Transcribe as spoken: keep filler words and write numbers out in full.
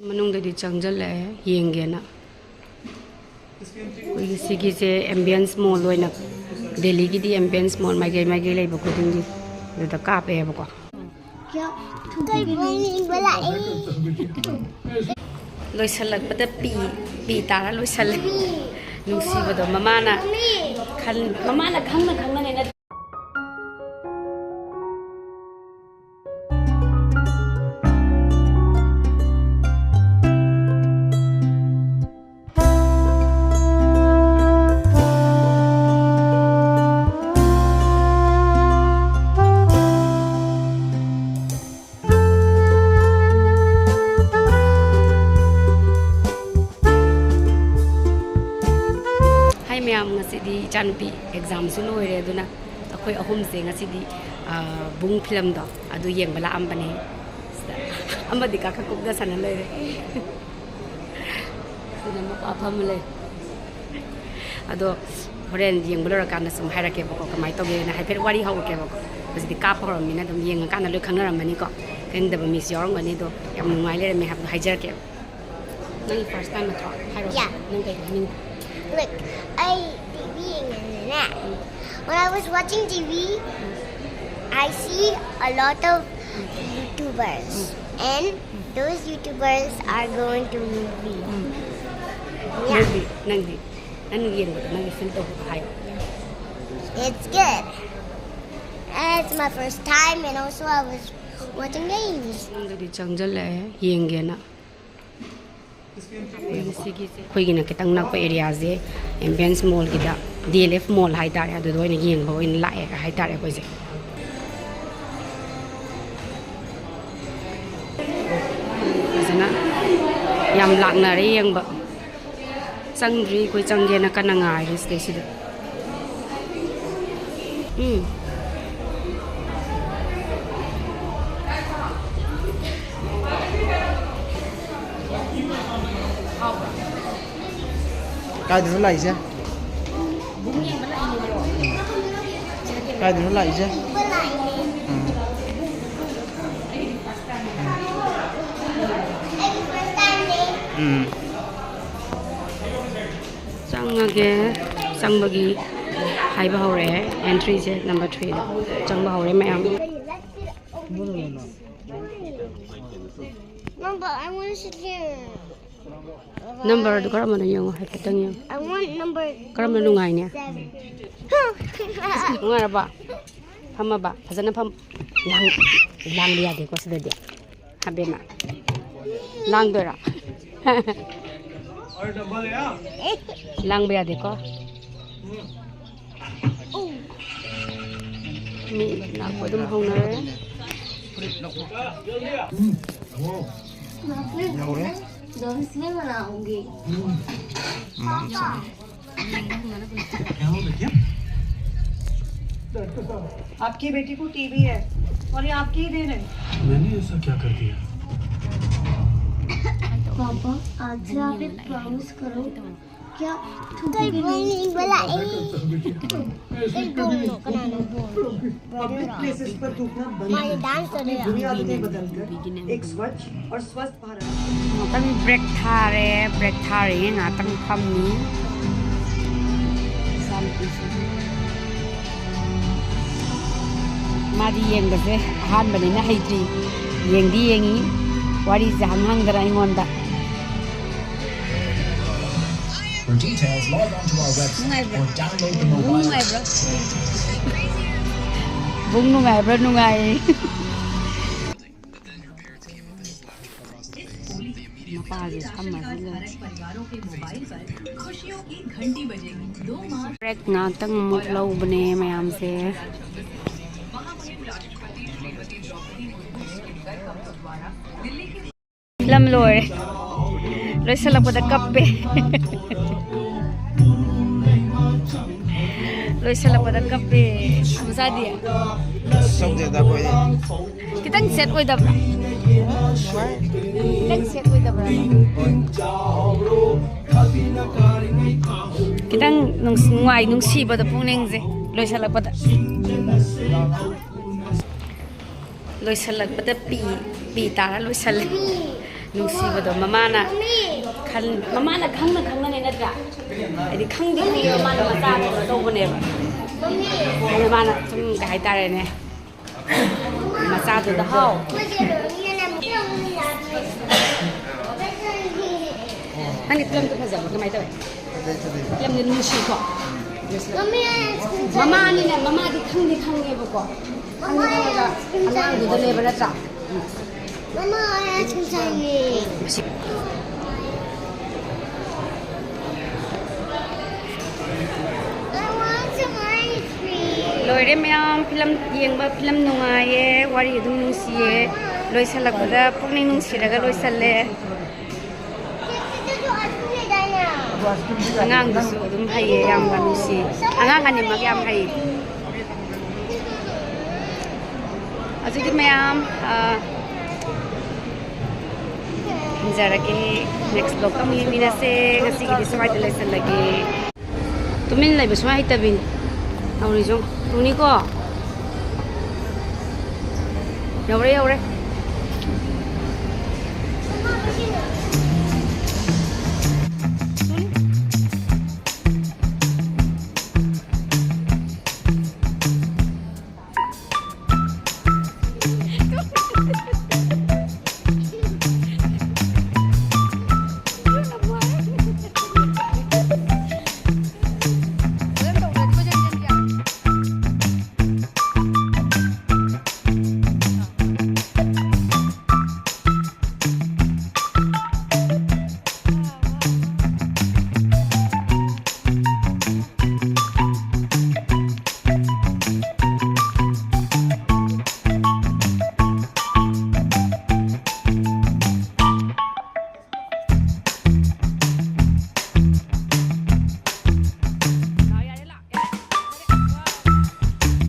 ꯃꯅꯨꯡꯗꯗꯤ ꯆꯪꯁꯤꯜꯂꯛꯑꯦ, ꯌꯦꯡꯒꯦꯅ꯫ ꯑꯩꯈꯣꯏꯒꯤ ꯁꯤꯒꯤꯁꯦ ꯑꯦꯝꯕꯤꯌꯟꯁ ꯃꯣꯜ ꯑꯣꯏꯅ, ꯗꯦꯜꯂꯤꯒꯤꯗꯤ ꯑꯦꯝꯕꯤꯌꯟꯁ ꯃꯣꯜ ꯃꯥꯏꯀꯩ ꯃꯥꯏꯀꯩ ꯂꯩꯕ ꯈꯨꯗꯤꯡꯒꯤ ꯑꯗꯨꯗ ꯀꯥꯞꯄꯦꯕꯀꯣ꯫ ꯂꯣꯏꯁꯤꯜꯂꯛꯄꯗ ꯄꯤ, ꯄꯤ ꯇꯥꯔ ꯂꯣꯏꯁꯤꯜꯂꯦ꯫ ꯅꯨꯡꯁꯤꯕꯗꯣ ꯃꯃꯥꯅ ꯈꯟ-, ꯃꯃꯥꯅ ꯈꯪꯅ ꯈꯪꯅꯅꯦ꯫ ꯍꯥꯏ ꯃꯌꯥꯝ, ꯉꯁꯤꯗꯤ ꯏꯆꯥꯅꯨꯄꯤ ꯑꯦꯛꯖꯥꯝꯁꯨ ꯂꯣꯏꯔꯦ, ꯑꯗꯨꯅ ꯑꯩꯈꯣꯏ ꯑꯍꯨꯝꯁꯦ ꯉꯁꯤꯗꯤ, ꯑ, ꯕꯨꯡ ꯐꯤꯂꯝꯗꯣ ꯑꯗꯨ ꯌꯦꯡꯕ ꯂꯥꯛꯑꯝꯕꯅꯦ꯫ ꯁꯤꯗ ꯑꯃꯗꯤ ꯀꯥꯈꯠ ꯀꯨꯝꯊ ꯁꯥꯟꯅ ꯂꯩꯔꯦ꯫ ꯁꯤꯅ ꯃꯄꯥ ꯐꯝꯃ ꯂꯩ꯫ ꯑꯗꯣ ꯍꯣꯔꯦꯟ ꯌꯦꯡꯕ ꯂꯣꯏꯔꯀꯥꯟꯗ ꯁꯨꯝ ꯍꯥꯏꯔꯛꯀꯦꯕꯀꯣ, ꯀꯃꯥꯏꯅ ꯇꯧꯒꯦꯅ ꯍꯥꯏꯐꯦꯠ ꯋꯥꯔꯤ ꯍꯧꯔꯛꯀꯦꯕꯀꯣ꯫ ꯍꯧꯖꯤꯛꯇꯤ ꯀꯥꯞꯄ ꯍꯧꯔꯝꯃꯤꯅ ꯑꯗꯨꯝ ꯌꯦꯡꯉꯀꯥꯟꯗ ꯂꯣꯏ ꯈꯪꯅꯔꯝꯃꯅꯤꯀꯣ, ꯈꯪꯗꯕ ꯃꯤꯁꯨ ꯌꯥꯎꯔꯝꯒꯅꯤ꯫ ꯑꯗꯣ ꯌꯥꯝ ꯅꯨꯡꯉꯥꯏ ꯂꯩꯔꯝꯃꯦ ꯍꯥꯏꯕꯗꯣ ꯍꯥꯏꯖꯔꯛꯀꯦꯕ꯫ ꯅꯪꯒꯤ ꯐꯥꯔꯁ ꯇꯥꯏꯝ ꯅꯠꯇ꯭ꯔꯣ? ꯍꯥꯏꯔꯣ꯫ Yeah. ꯅꯪ ꯀꯩ ꯍꯥꯏꯅꯤꯡ? Look, I T V ꯌꯦꯡꯉꯦꯅꯦ꯫ When I was watching T V, I see a lot of YouTubers, and those YouTubers are going to movie. Yeah. ꯅꯪꯗꯤ, ꯅꯪꯗꯤ, ꯅꯪ ꯌꯦꯡꯕꯗ ꯅꯪꯒꯤ ꯐꯤꯜ ꯇꯧꯕꯗꯣ ꯍꯥꯏꯌꯣ꯫ It's good. It's my first time, and also I was watching games. ꯅꯪꯗꯗꯤ ꯆꯪꯁꯤꯜꯂꯛꯑꯦ, ꯌꯦꯡꯒꯦꯅ꯫ ꯑꯩꯈꯣꯏꯒꯤꯁꯦ, ꯑꯩꯈꯣꯏꯒꯤꯅ ꯈꯤꯇꯪ ꯅꯛꯄ ꯑꯦꯔꯤꯌꯥꯁꯦ ꯑꯦꯝꯕꯤꯌꯟꯁ ꯃꯣꯜꯒꯤꯗ, ꯗꯤ ꯑꯦꯜ ꯑꯦꯐ ꯃꯣꯜ ꯍꯥꯏꯇꯥꯔꯦ, ꯑꯗꯨꯗ ꯑꯣꯏꯅ ꯌꯦꯡꯕ ꯑꯣꯏꯅ ꯂꯥꯛꯑꯦ ꯍꯥꯏꯇꯥꯔꯦ ꯑꯩꯈꯣꯏꯁꯦ꯫ ꯐꯖꯅ ꯌꯥꯝ ꯂꯥꯛꯅꯔꯦ ꯌꯦꯡꯕ꯫ ꯆꯪꯗ꯭ꯔꯤ, ꯑꯩꯈꯣꯏ ꯆꯪꯒꯦꯅ ꯀꯟꯅ ꯉꯥꯏꯔꯤ ꯁꯤꯗꯩꯁꯤꯗ꯫ ꯎꯝ꯫ ꯀꯥꯏꯗꯅꯣ ꯂꯥꯛꯏꯁꯦ? ꯀꯥꯏꯗꯅꯣ ꯂꯥꯛꯏꯁꯦ? ꯎꯝ꯫ ꯎꯝ꯫ ꯆꯪꯉꯒꯦ꯫ ꯆꯪꯕꯒꯤ ꯍꯥꯏꯕ ꯍꯧꯔꯛꯑꯦ꯫ ꯑꯦꯟꯇ꯭ꯔꯤꯁꯦ ꯅꯝꯕꯔ ꯊ꯭ꯔꯤꯗ ꯆꯪꯕ ꯍꯧꯔꯦ ꯃꯌꯥꯝ꯫ Mama, I want to sit here. ꯅꯝꯕꯔꯗꯨ ꯀꯔꯝꯕꯅꯣ ꯌꯦꯡꯉꯣ, ꯍꯥꯏꯐꯦꯠꯇꯪ ꯌꯦꯡꯉꯣ꯫ I want number ꯀꯔꯝꯕ ꯅꯨꯡꯉꯥꯏꯅꯤ? Seven. ꯅꯨꯡꯉꯥꯏꯔꯕ? ꯐꯝꯃꯕ? ꯐꯖꯅ ꯐꯝ꯫ ꯂꯥꯡ-, ꯂꯥꯡꯕ ꯌꯥꯗꯦꯀꯣ ꯁꯤꯗꯗꯤ꯫ ꯍꯥꯕꯦꯝꯃ꯫ ꯂꯥꯡꯗꯣꯏꯔꯣ? ꯂꯥꯡꯕ ꯌꯥꯗꯦꯀꯣ꯫ ꯃꯤ ꯂꯥꯛꯄ ꯑꯗꯨꯝ ꯍꯧꯅꯔꯦ꯫ आपकी बेटी को टीबी है और ये आपकी ही देन है। मैंने ऐसा क्या कर दिया? पापा, आज से आप एक प्रॉमिस करो। क्या? Kay Bong yung wala eh. Kay Bong no, kanano Bong? Public places पर थूकना बंद करें। अपनी बुरी आदतें बदलकर एक स्वच्छ और स्वस्थ भारत। ꯉꯥꯛꯇꯪ ꯕ꯭ꯔꯦꯛ ꯊꯥꯔꯦ꯫ ꯕ꯭ꯔꯦꯛ ꯊꯥꯔꯦ꯫ ꯉꯥꯛꯇꯪ ꯐꯝꯃꯤ꯫ ꯏꯆꯥꯅꯨꯄꯤꯁꯨ꯫ ꯃꯥꯗꯤ ꯌꯦꯡꯕꯁꯦ ꯑꯍꯥꯟꯕꯅꯤꯅ ꯍꯩꯇ꯭ꯔꯤ꯫ ꯌꯦꯡꯗꯤ ꯌꯦꯡꯉꯤ꯫ ꯋꯥꯔꯤꯁꯦ ꯍꯪ ꯍꯪꯗꯅ ꯑꯩꯉꯣꯟꯗ꯫ For details, log on to our website or download the mobile app. ꯅꯨꯡꯉꯥꯏꯕ꯭ꯔꯣ? ꯕꯨꯡ ꯅꯨꯡꯉꯥꯏꯕ꯭ꯔꯥ? ꯅꯨꯡꯉꯥꯏꯌꯦ꯫ ꯃꯄꯥꯁꯦ ꯐꯝꯃꯁꯤ ꯂꯩ꯫ ꯕ꯭ꯔꯦꯛ ꯉꯥꯛꯇꯪ ꯑꯃꯨꯛ ꯂꯧꯕꯅꯦ ꯃꯌꯥꯝꯁꯦ꯫ ꯐꯤꯂꯝ ꯂꯣꯏꯔꯦ꯫ ꯂꯣꯏꯁꯤꯜꯂꯛꯄꯗ ꯀꯞꯄꯦ꯫ ꯂꯣꯏꯁꯤꯜꯂꯛꯄꯗ ꯀꯞꯄꯦ꯫ ꯃꯆꯥꯗꯤ? ꯇꯧꯗꯦꯗ ꯑꯩꯈꯣꯏꯗꯤ꯫ ꯈꯤꯇꯪ ꯁꯦꯠ ꯑꯣꯏꯗꯕ꯭ꯔꯥ? ꯈꯤꯇꯪ ꯁꯦꯠ ꯑꯣꯏꯗꯕ꯭ꯔꯥ? ꯈꯤꯇꯪ ꯅꯨꯡꯁꯤ-, ꯅꯨꯡꯉꯥꯏ, ꯅꯨꯡꯁꯤꯕꯗꯣ ꯄꯨꯛꯅꯤꯡꯁꯦ ꯂꯣꯏꯁꯤꯜꯂꯛꯄꯗ꯫ ꯂꯣꯏꯁꯤꯜꯂꯛꯄꯗ ꯄꯤ, ꯄꯤ ꯇꯥꯔ ꯂꯣꯏꯁꯤꯜꯂꯦ꯫ ꯅꯨꯡꯁꯤꯕꯗꯣ ꯃꯃꯥꯅ ꯈꯟ- ꯃꯃꯥꯅ ꯈꯪꯅ ꯈꯪꯅꯅꯦ ꯅꯠꯇ꯭ꯔꯥ? ꯍꯥꯏꯗꯤ ꯈꯪꯗꯤ ꯈꯪꯉꯦ, ꯃꯃꯥꯅ ꯃꯆꯥ ꯀꯩꯅꯣ ꯇꯧꯕꯅꯦꯕ꯫ ꯑꯗꯨꯅ ꯃꯥꯅ ꯁꯨꯝ ꯀꯩ ꯍꯥꯏꯇꯥꯔꯦꯅꯦ, ꯃꯆꯥꯗꯨꯗ ꯍꯥꯎ꯫ ꯅꯪꯗꯤ ꯐꯤꯂꯝꯗꯣ ꯐꯖꯕ꯭ꯔꯣ? ꯀꯃꯥꯏꯅ ꯇꯧꯋꯦ? ꯐꯤꯂꯝꯗꯤ ꯅꯨꯡꯁꯤꯀꯣ? ꯃꯃꯥꯅꯤꯅ, ꯃꯃꯥꯗꯤ ꯈꯪꯗꯤ ꯈꯪꯉꯦꯕꯀꯣ, ꯈꯪꯉꯒ ꯑꯉꯥꯡꯗꯨꯗꯅꯦꯕ ꯅꯠꯇ꯭ꯔꯥ? ꯃꯃꯥ, ꯑꯩ ꯑꯥꯏꯁ ꯀ꯭ꯔꯤꯝ ꯆꯥꯅꯤꯡꯉꯦ꯫ ꯂꯣꯏꯔꯦ ꯃꯌꯥꯝ, ꯐꯤꯂꯝ ꯌꯦꯡꯕ, ꯐꯤꯂꯝ ꯅꯨꯡꯉꯥꯏꯌꯦ, ꯋꯥꯔꯤ ꯑꯗꯨꯝ ꯅꯨꯡꯁꯤꯌꯦ, ꯂꯣꯏꯁꯤꯜꯂꯛꯄꯗ ꯄꯨꯛꯅꯤꯡ ꯅꯨꯡꯁꯤꯔꯒ ꯂꯣꯏꯁꯤꯜꯂꯦ꯫ ꯑꯉꯥꯡꯗꯨꯁꯨ ꯑꯗꯨꯝ ꯍꯩꯌꯦ, ꯌꯥꯝꯅ ꯅꯨꯡꯁꯤ꯫ ꯑꯉꯥꯡ ꯑꯅꯤꯃꯛ ꯌꯥꯝ ꯍꯩ꯫ ꯑꯗꯨꯗꯤ ꯃꯌꯥꯝ, ꯑ, ꯊꯝꯖꯔꯒꯦ꯫ Next vlog ꯑꯃꯨꯛ ꯌꯦꯡꯃꯤꯟꯅꯁꯦ꯫ ꯉꯁꯤꯒꯤꯗꯤ ꯁ꯭ꯋꯥꯏꯗ ꯂꯣꯏꯁꯤꯜꯂꯒꯦ꯫ ꯇꯨꯃꯤꯟ ꯂꯩꯕ ꯁꯨꯡꯍꯩ ꯍꯩꯇꯕꯤꯅꯤ ꯇꯧꯔꯤꯁꯨ꯫ ꯇꯨꯅꯤꯀꯣ꯫ ꯌꯧꯔꯦ, ꯌꯧꯔꯦ꯫